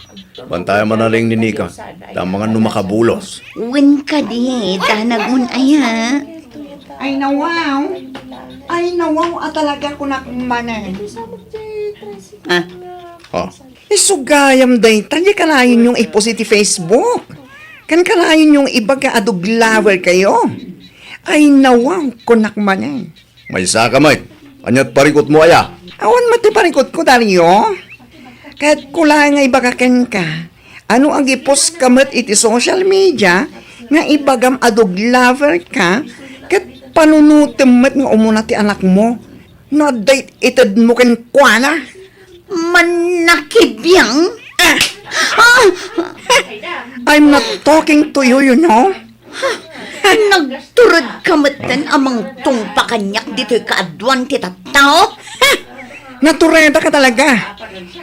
bantayan man a ring ni Nika. Damangan no makabulos. Wen kadi, danag mon aya. Ay, nawaw. Ay, nawaw a talaga kunak manen. Ah. Ah. Isu gayam dayta, di kanayon yung i-post iti Facebook. Kan kanayon yung ibaga a dog lover kayo. Ay, nawaw, kunak manen. Maysa ka met. Ania't parikutmo aya? Awan met ti parikutko, Dario. Kayatko laeng nga ibaga kenka, ano agipost ka met iti social media nga ibagam a dog lover ka, ket panunotem met nga umuna ti anakmo. No adda it-, itedmo kenkuana? Mannakibiang? Ah! Ah! I'm not talking to you, you know. Nagtured ka metten a mangtungpa kaniak ditoy kaaduan ti tattao? Naturedaka talaga.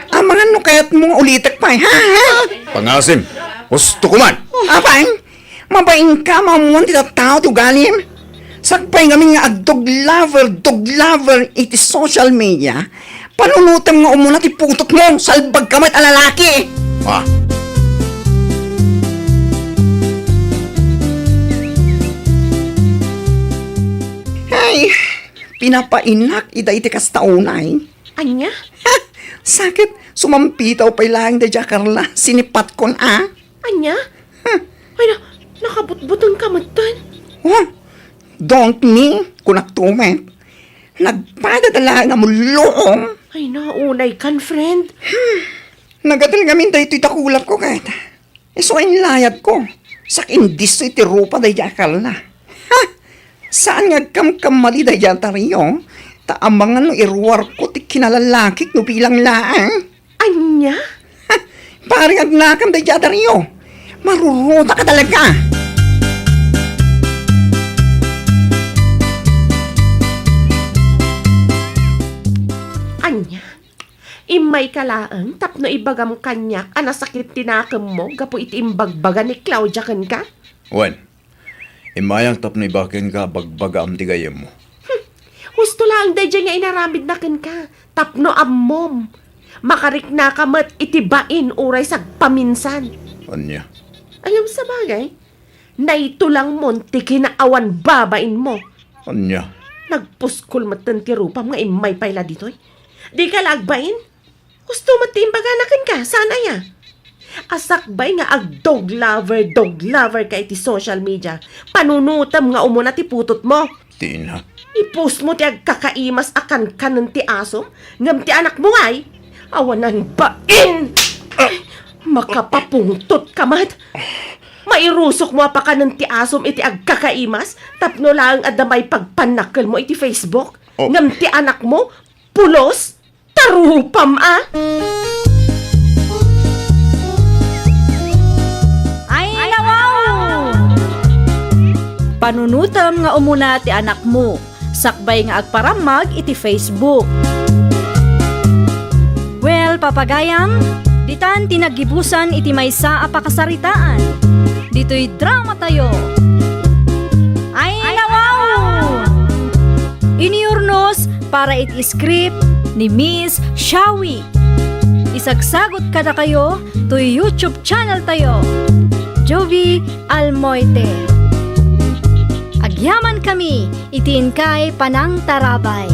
Amangan no kayatmo nga ulitek pay, ha? Ha? Pangasim, husto ko man. Apay, mabainka maammuan ti tattao ti ugalim? Sakbay ngamin nga agdog lover, dog lover iti social media, panunutem nga umuna ti putotmo, salbagka met a lalaki! Ah. Ay, pinapainak ida iti kasta unay. Ania? Sakit, sumampitaw pay laeng daydiay a Carla, sinipatkon a. Ania? Huh. Ay na, nakabutbuteng ka metten. Oh, don't me, kunak to met. Nagpadadala nga mulluom. Ay na, unay kan, friend. Hmm. Nagatel ngamin daytoy dakulak ko ket. Isu a inlayad ko. Sak-indisso iti rupa daydiay a Carla. Ha! Saan nga agkamkammali daydiay a Dario, ta amangan no iruarko ti kinalalakik no bilang laeng. Ania? Ha! Pare, agnakam daydiay a Dario. Marurutaka talaga. Ania? Immayka laeng tapno ibagam kaniak a nasakit ti nakemmo gapu iti imbagbaga ni Claudia kenka? Wen, immayak tapno ibagak kenka a bagbagaam ti gayyemmo. Hmm, husto laeng daydiay nga inaramidna kenka tapno ammom. Makariknaka met iti bain uray sagpaminsan. Ania? Ngem sabagay, naitulangmon ti kinaawan babainmo. Ania? Nagpuskol metten ti rupam nga immay pay la ditoy. Dika la agbain? Husto met ti imbagana kenka, saan aya? A sakbay nga agdog lover, dog lover ka iti social media, panunutem nga umuna ti putotmo. Tina. I-post mo ti agkakaimas a kankanen ti asom, ngem ti anakmo ngay, awanan bain! Makapapungtot ka met! Mairusok mo a pakanen ti asom iti agkakaimas tapno laeng adda maipagpannakkelmo iti Facebook, oh, ngem ti anakmo, pulos? Tarupam a! Ay, nawaw! Panunutem nga umuna ti anakmo, sakbay nga agparammag iti Facebook. Well, papagayam, ditan ti naggibusan iti maysa a pakasaritaan. Ditoy drama tayo. Ay, nawaw! Inurnos para iti script ni Miss Shawi. Isagsagut kadakayo toy YouTube channel tayo, Jovie Almoite. Agyaman kami iti inkay panangtarabay.